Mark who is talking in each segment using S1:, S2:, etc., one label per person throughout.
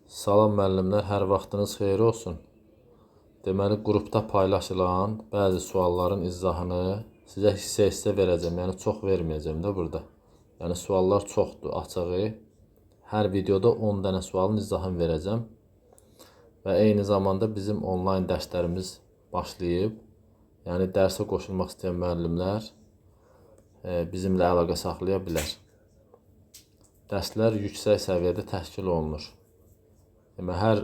S1: Salam müəllimlər, hər vaxtınız xeyir olsun. Deməli, qrupda paylaşılan bəzi sualların izahını sizə hissə-hissə verəcəm. Yəni, çox verməyəcəm də burada. Yəni, suallar çoxdur, açığı. Hər videoda 10 dənə sualın izahını verəcəm. Və eyni zamanda bizim onlayn dərslərimiz başlayıb. Yəni, dərsə qoşulmaq istəyən müəllimlər bizimlə əlaqə saxlaya bilər. Dərslər yüksək səviyyədə təşkil olunur. Deməli, hər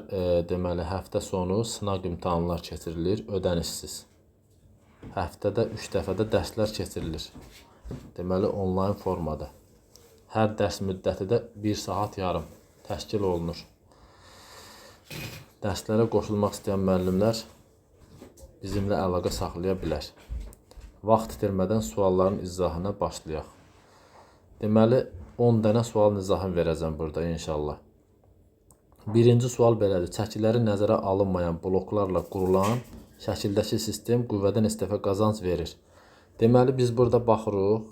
S1: deməli həftə sonu sınaq imtahanlar keçirilir, ödənişsiz. Həftədə 3 dəfə də dərslər keçirilir. Deməli, onlayn formada. Hər dərs müddəti də 1 saat yarım təşkil olunur. Dərslərə qoşulmaq istəyən müəllimlər bizimlə əlaqə saxlaya bilər. Vaxt itirmədən sualların izahına başlayaq. Deməli, 10 dənə sualın izahını verəcəm burada inşallah. Birinci sual belədir. Çəkiləri nəzərə alınmayan bloklarla qurulan şəkildəki sistem qüvvədən istifa qazanc verir. Deməli, biz burada baxırıq.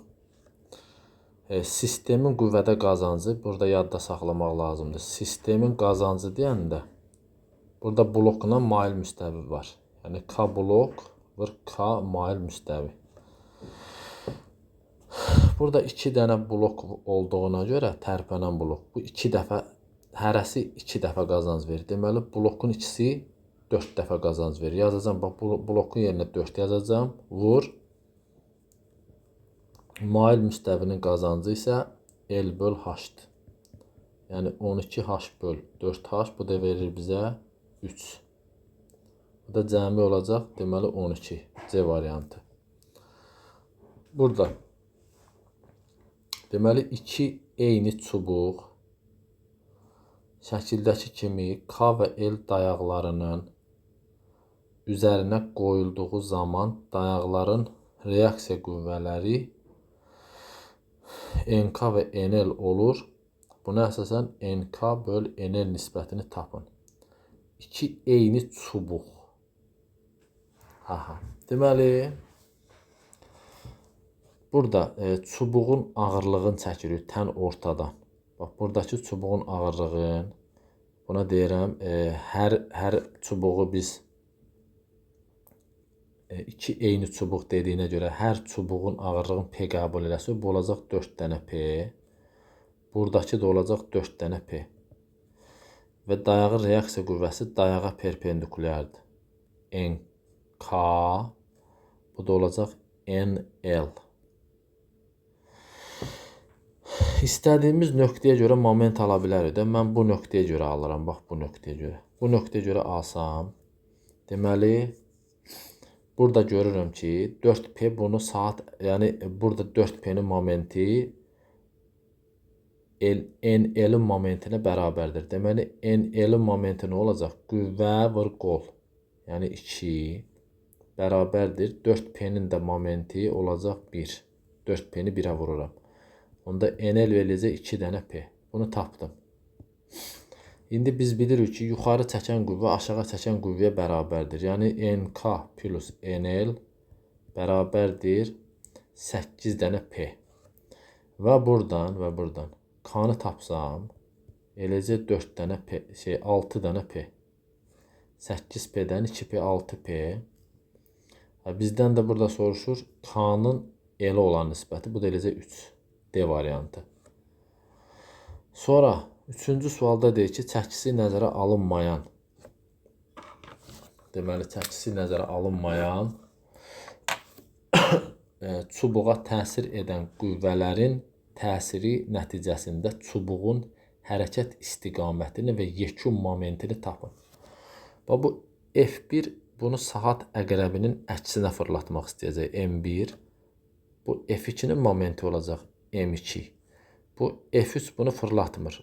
S1: Sistemin qüvvədə qazancı burada yadda saxlamaq lazımdır. Sistemin qazancı deyəndə burada blokla mail müstəvi var. Yəni K blok vur K mail müstəvi. Burada 2 dənə blok olduğuna görə tərpənən blok. Bu 2 dəfə, hərəsi 2 dəfə qazanc verir. Deməli, blokun ikisi 4 dəfə qazanc verir. Yazacağam, bax, blokun yerinə 4 yazacağam. Vur. Mail müstəvinin qazancı isə L böl H-dır. Yəni, 12H böl 4H, bu da verir bizə 3. Bu da cəmi olacaq, deməli 12. C variantı. Burada, deməli, 2 eyni çubuq şəkildəki kimi K və L dayaqlarının üzərinə qoyulduğu zaman dayaqların reaksiya qüvvələri NK və NL olur. Buna əsasən NK böl NL nisbətini tapın. 2 eyni çubuq. Aha. Deməli, burada çubuğun ağırlığını çəkirik tən ortadan. Bax, buradakı çubuğun ağırlığını, buna deyirəm, hər çubuğu biz 2 eyni çubuq dediyinə görə hər çubuğun ağırlığını P qəbul eləsək, bu olacaq 4 dənə P. Buradakı da olacaq 4 dənə P. Və dayağın reaksiya qüvvəsi dayağa perpendikulyardır. NK, bu da olacaq NL. İstədiyimiz nöqtəyə görə moment ala bilərik də. Mən bu nöqtəyə görə alıram. Bax, bu nöqtəyə görə. Bu nöqtəyə görə alsam, deməli, burada görürüm ki, 4P bunu saat, yəni burada 4P-nin momenti NL-in momentinə bərabərdir. Deməli, NL-in momenti nə olacaq? Qüvvə vur qol. Yəni 2 bərabərdir. 4P-nin də momenti olacaq 1. 4P-ni 1-ə vururam. Onda NL verəcək 2 dənə P. Bunu tapdım. İndi biz bilirik ki, yuxarı çəkən qüvvə aşağı çəkən qüvvəyə bərabərdir. Yəni NK plus NL bərabərdir 8 dənə P. Və buradan K-nı tapsam, eləcə 4 dənə P, 6 dənə P. 8P-dən 2P, 6P. Bizdən də burada soruşur K-nın L olan nisbəti. Bu da eləcə 3. D variantı. Sonra üçüncü sualda deyir ki, çəkisi nəzərə alınmayan, deməli, çəkisi nəzərə alınmayan çubuğa təsir edən qüvvələrin təsiri nəticəsində çubuğun hərəkət istiqamətini və yekun momentini tapın. Bax, bu F1 bunu saat əqrəbinin əksinə fırlatmaq istəyəcək. M1. Bu F2-nin momenti olacaq. M2. Bu F3 bunu fırlatmır.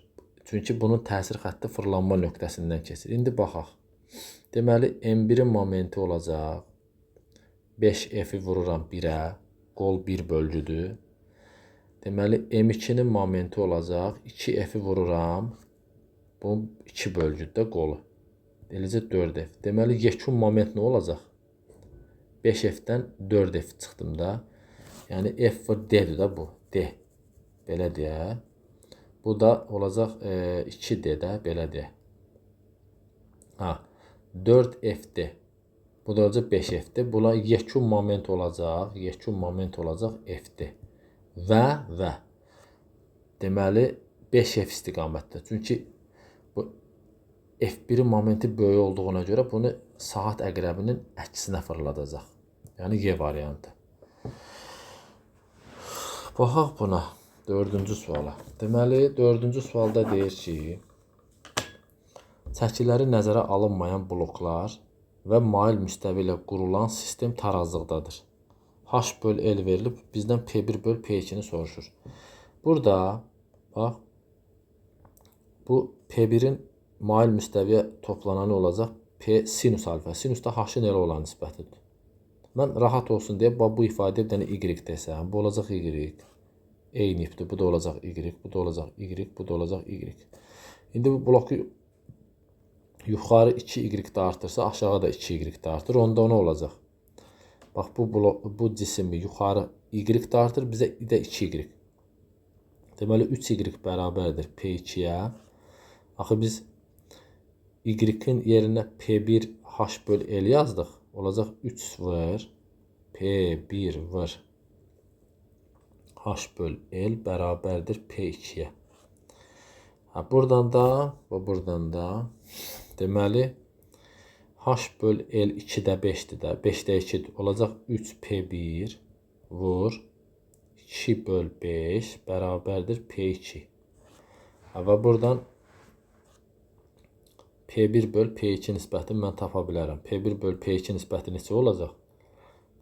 S1: Çünki bunun təsir xətti fırlanma nöqtəsindən keçir. İndi baxaq. Deməli, M1-in momenti olacaq. 5F-i vururam 1-ə. Qol 1 bölgüdür. Deməli, M2-nin momenti olacaq. 2F-i vururam. Bu 2 bölgüdür də qolu. Eləcə 4F. Deməli, yekun moment nə olacaq? 5F-dən 4F çıxdım da. Yəni, F vur D-dir də bu. D. Belə deyə. Bu da olacaq 2D də, belə deyə. Ha, 4FD. Bu da olacaq 5FD. Buna yekun moment olacaq. Yekun moment olacaq FD. Və deməli 5F istiqamətdə. Çünki bu F1-in momenti böyük olduğuna görə bunu saat əqrəbinin əksinə fırladacaq. Yəni Y variantı. Baxaq buna. Dördüncü suala. Deməli, dördüncü sualda deyir ki, çəkiləri nəzərə alınmayan bloklar və mail müstəvi ilə qurulan sistem tarazlıqdadır. H böl L verilib, bizdən P1 böl P2-ni soruşur. Burada, bax, bu P1-in mail müstəviyə toplananı olacaq P sinus alfa. Sinus da H-ın L olan nisbətidir. Mən rahat olsun deyə bu ifadə bir dənə Y desəm, bu olacaq Y. Eyni ipdir. Bu da olacaq Y, bu da olacaq Y, bu da olacaq Y. İndi bu bloku yuxarı 2Y dartırsa, aşağı da 2Y dartır. Onda nə olacaq? Bax, bu cismi yuxarı Y dartır, bizə də 2Y. Deməli, 3Y bərabərdir P2-yə. Axı biz Y-in yerinə P1 H böl L yazdıq. Olacaq 3 vır P1 vır H böl L bərabərdir P2-yə. Ha, buradan da və buradan da deməli H böl L 2-də 5-dir də. 5-də 2-dir. Olacaq 3P1 vur 2 böl 5 bərabərdir P2. Ha, və buradan P1 böl P2 nisbətini mən tapa bilərəm. P1 böl P2 nisbəti neçə olacaq?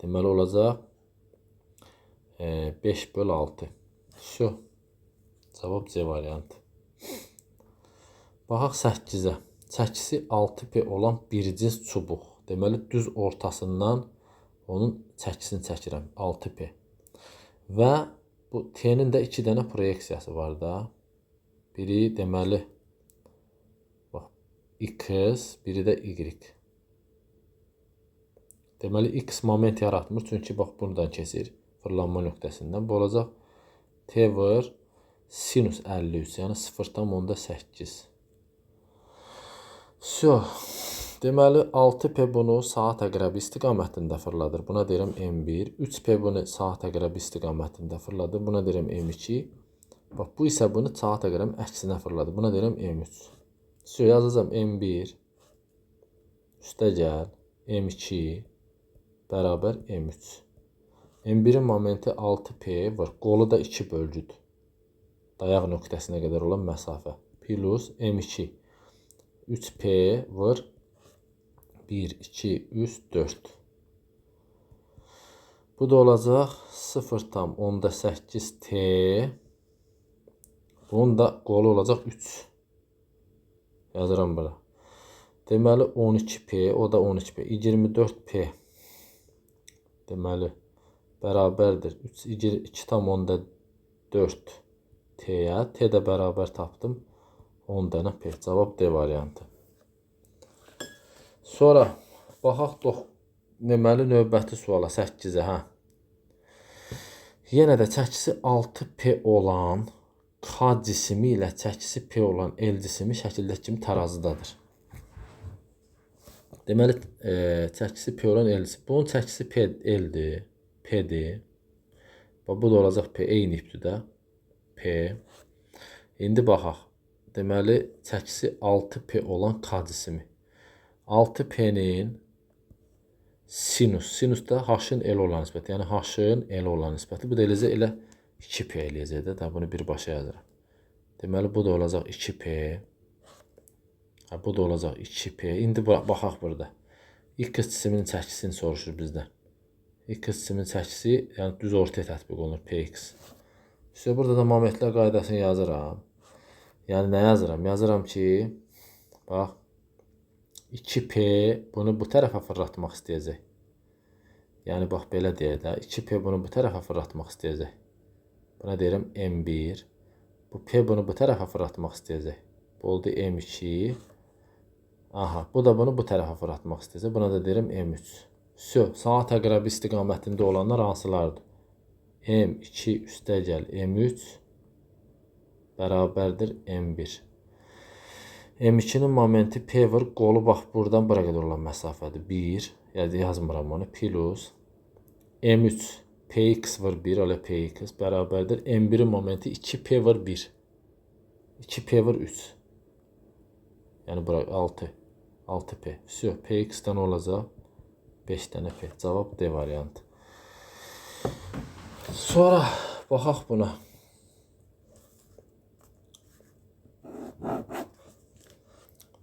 S1: Deməli olacaq 5 böl 6. Şu. Cavab C variantı. Baxaq 8-ə. Çəkisi 6P olan bir cins çubuq. Deməli düz ortasından onun çəkisini çəkirəm. 6P. Və bu T-nin də 2 dənə proyeksiyası var da. Biri deməli bax X, biri də Y. Deməli X moment yaratmır. Çünki bax buradan keçir. Fırlanma nöqtəsindən. Bu olacaq T vır sinus 53, yəni 0,8. Vso. Deməli 6P bunu saat əqrəbi istiqamətində fırladır. Buna deyirəm M1. 3P bunu saat əqrəbi istiqamətində fırladır. Buna deyirəm M2. Bax bu isə bunu saat əqrəbinin əksinə fırladır. Buna deyirəm M3. Vso, yazacağam M1 üstə gəl M2 bərabər M3. M1-in momenti 6P var. Qolu da 2 bölgüdür. Dayaq nöqtəsinə qədər olan məsafə. Plus M2. 3P var. 1, 2, 3, 4. Bu da olacaq 0,8 T. Bunun da qolu olacaq 3. Yazıram bura. Deməli 12P, o da 12P. 24P. Deməli bərabərdir. 2,4 T-yə. T də bərabər tapdım. 10 dənə P. Cavab D variantı. Sonra baxaq deməli növbəti suala 8-ə, hə. Yenə də çəkisi 6P olan K cismi ilə çəkisi P olan L cismi şəkildəki kimi tarazıdadır. Deməli çəkisi P olan L cismi. Bunun çəkisi P L-dir. P-dir. Bax, bu da olacaq P. Eyni ipdir də. P. İndi baxaq. Deməli, çəkisi 6P olan K cismi. 6P-nin sinus. Sinus da H-ın L olan nisbəti. Yəni H-ın L olan nisbəti. Bu da eləcə elə 2P eləyəcək də. Da bunu birbaşa yazıram. Deməli, bu da olacaq 2P. Ha, bu da olacaq 2P. İndi baxaq burada. X cisminin çəkisini soruşur bizdən. X cisminin çəkisi, yəni düz ortaya tətbiq olunur PX. İşte burada da momentlər qaydasını yazıram. Yəni nə yazıram? Yazıram ki, bax 2P bunu bu tərəfə fırlatmaq istəyəcək. Yəni bax belə deyək də, 2P bunu bu tərəfə fırlatmaq istəyəcək. Buna deyirəm M1. Bu P bunu bu tərəfə fırlatmaq istəyəcək. Bu oldu M2. Aha, bu da bunu bu tərəfə fırlatmaq istəyəcək. Buna da deyirəm M3. Vso, saat əqrəbi istiqamətində olanlar hansılardır? M2 üstəgəl M3 bərabərdir M1. M2-nin momenti P vur, qolu bax buradan bura qədər olan məsafədir. 1, yəni yazmıram onu, plus M3, PX vur 1, elə PX bərabərdir. M1-in momenti 2P vur 1. 2P vur 3. Yəni bura 6. 6P. Vsyo, PX-dən olacaq 5 dənə P. Cavab D variantı. Sonra baxaq buna.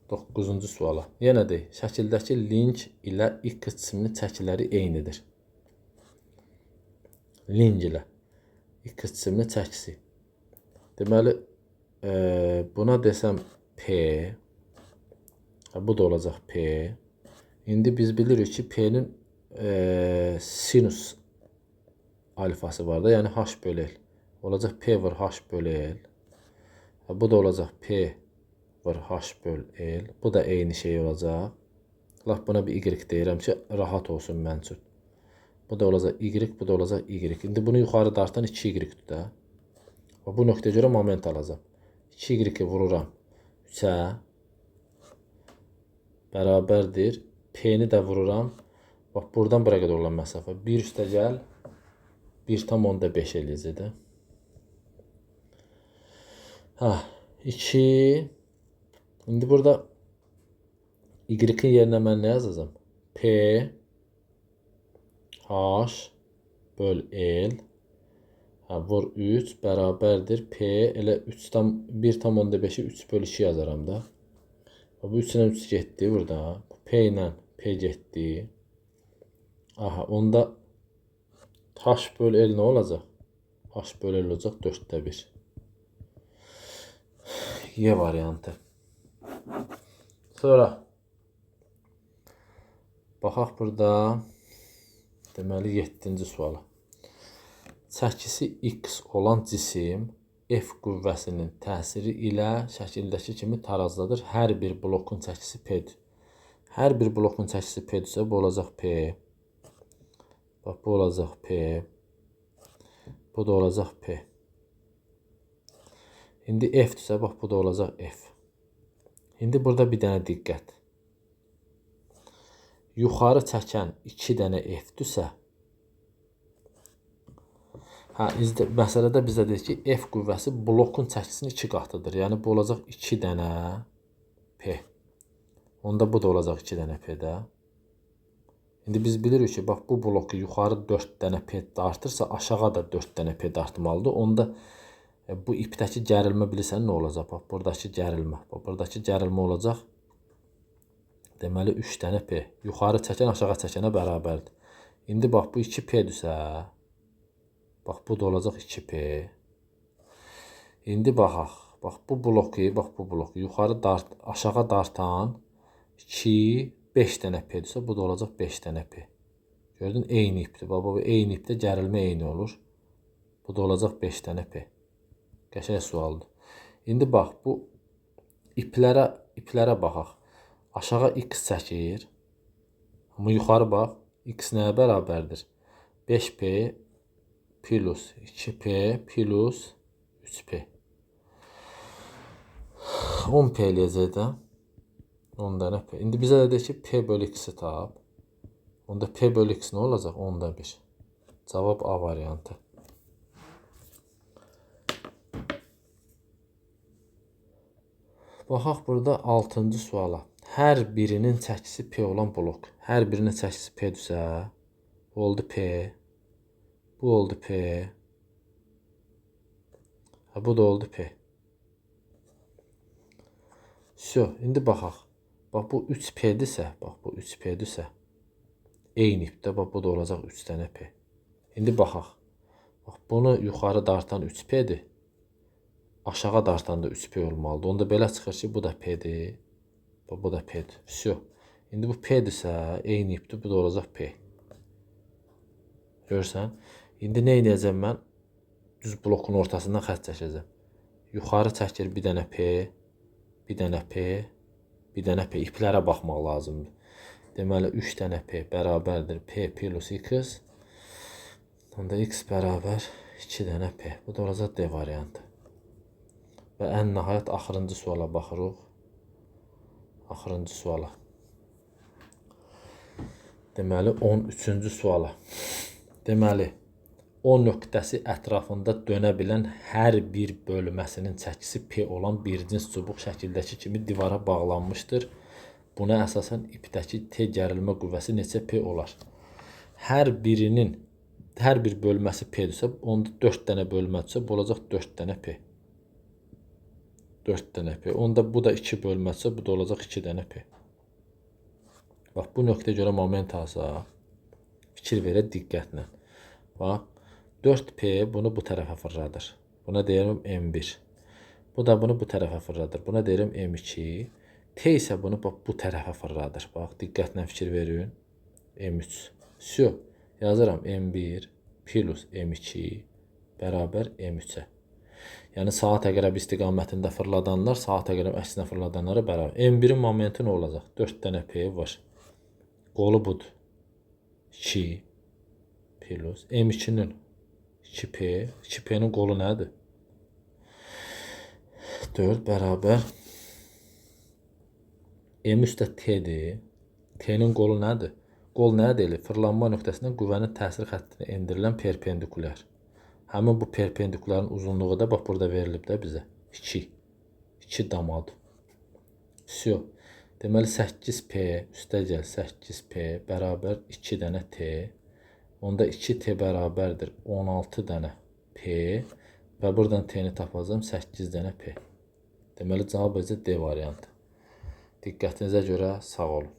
S1: 9-cu suala. Yenə deyək, şəkildəki link ilə X cisminin çəkiləri eynidir. Link ilə X cisminin çəkisi. Deməli, buna desəm P, bu da olacaq P. İndi biz bilirik ki, P-nin sinus alfası var da, yəni H bölü L. Olacaq P vur H bölü L. Bu da olacaq P vur H böl L. Bu da eyni şey olacaq. Lap buna bir Y deyirəm ki, rahat olsun mən üçün. Bu da olacaq Y, bu da olacaq Y. İndi bunu yuxarı dartan 2Y-dir də. Bu nöqtəyə görə moment alacaq. 2Y-i vururam 3-ə bərabərdir. P-ni də vururam. Bax, buradan bura qədər olan məsafə. 1 üstə gəl 1,5 eləyəcək də. Hə, 2. İndi burada Y-in yerinə mən nə yazacağam? P H böl L vur 3 bərabərdir. P elə 1,5-i 3 böl 2 yazaram da. Bu 3 ilə 3 getdi burada. P ilə P getdi. Aha, onda H böl L nə olacaq? H böl L olacaq 4-də 1. Y variantı. Sonra baxaq burada deməli 7-ci suala. Çəkisi X olan cisim F qüvvəsinin təsiri ilə şəkildəki kimi tarazdadır. Hər bir blokun çəkisi P-dir. Hər bir blokun çəkisi P-dirsə bu olacaq P. Bax bu olacaq P. Bu da olacaq P. İndi F-dirsə bax bu da olacaq F. İndi burada bir dənə diqqət. Yuxarı çəkən 2 dənə F-dirsə, hə, məsələdə bizə deyir ki, F qüvvəsi blokun çəkisinin 2 qatıdır. Yəni bu olacaq 2 dənə P. Onda bu da olacaq 2 dənə P-də. İndi biz bilirik ki, bax bu bloku yuxarı 4 dənə P dartırsa, aşağı da 4 dənə P dartmalıdır. Onda bu ipdəki gərilmə bilirsən nə olacaq? Bax, buradakı gərilmə. Bax, buradakı gərilmə olacaq. Deməli, 3 dənə P. Yuxarı çəkən aşağı çəkənə bərabərdir. İndi bax, bu 2P-dirsə, bax, bu da olacaq 2P. İndi baxaq. Bax, bu bloku, bax, bu bloku yuxarı dart, aşağı dartan 2, 5 dənə P-dirsə, bu da olacaq 5 dənə P. Gördün, eyni ipdir. Bax, bu eyni ipdə gərilmə eyni olur. Bu da olacaq 5 dənə P. Qəşəng sualdır. İndi bax, bu iplərə baxaq. Aşağı X çəkir. Amma yuxarı bax, X nəyə bərabərdir? 5P plus 2P plus 3P. 10P eləyəcək də. 10 dənə P. İndi bizə də deyir ki, P bölü X-i tap. Onda P bölü X nə olacaq? 10-da 1. Cavab A variantı. Baxaq burada 6-cı suala. Hər birinin çəkisi P olan blok. Hər birinin çəkisi P-dirsə, bu oldu P, bu oldu P, bu da oldu P. Vsyo, indi baxaq. Bax, bu 3P-dirsə, bax, bu 3P-dirsə, eyni ipdə, bax, bu da olacaq 3 dənə P. İndi baxaq. Bax, bunu yuxarı dartan 3P-dir. Aşağı dartan da 3P olmalıdır. Onda belə çıxır ki, bu da P-dir. Bax, bu da P-dir. Vsyo. İndi bu P-dirsə, eyni ipdir, bu da olacaq P. Görürsən? İndi nə edəcəm mən? Düz blokun ortasından xətt çəkəcəm. Yuxarı çəkir bir dənə P, bir dənə P, bir dənə P. İplərə baxmaq lazımdır. Deməli, 3 dənə P bərabərdir P plus X. Onda X bərabər 2 dənə P. Bu da olacaq D variantı. Və ən nəhayət axırıncı suala baxırıq. Axırıncı suala. Deməli, 13-cü suala. Deməli, O nöqtəsi ətrafında dönə bilən hər bir bölməsinin çəkisi P olan bir cins çubuq şəkildəki kimi divara bağlanmışdır. Buna əsasən ipdəki T gərilmə qüvvəsi neçə P olar? Hər birinin, hər bir bölməsi P-dirsə, onda 4 dənə bölmədirsə, bu olacaq 4 dənə P. 4 dənə P. Onda bu da 2 bölmədirsə, bu da olacaq 2 dənə P. Bax, bu nöqtəyə görə moment alsa, fikir verək diqqətlə. Bax, 4P bunu bu tərəfə fırladır. Buna deyirəm M1. Bu da bunu bu tərəfə fırladır. Buna deyirəm M2. T isə bunu bax, bu tərəfə fırladır. Bax, diqqətlə fikir verin. M3. Syo, yazıram M1 plus M2 bərabər M3-ə. Yəni, saat əqrəb istiqamətində fırladanlar, saat əqrəb əksinə fırladanlara bərabər. M1-in momenti nə olacaq? 4 dənə P var. Qolu budur. 2 plus M2-nin 2P. 2P-nin qolu nədir? 4 bərabər M3 də T-dir. T-nin qolu nədir? Qol nə deyilir? Fırlanma nöqtəsindən qüvvənin təsir xəttinə endirilən perpendikulyar. Həmin bu perpendikulyarın uzunluğu da bax burada verilib də bizə. 2. 2 damadır. Vsyo. Deməli 8P üstə gəl 8P bərabər 2 dənə T. Onda 2T bərabərdir 16 dənə P və buradan T-ni tapacağam 8 dənə P. Deməli cavab özü D variantı. Diqqətinizə görə sağ olun.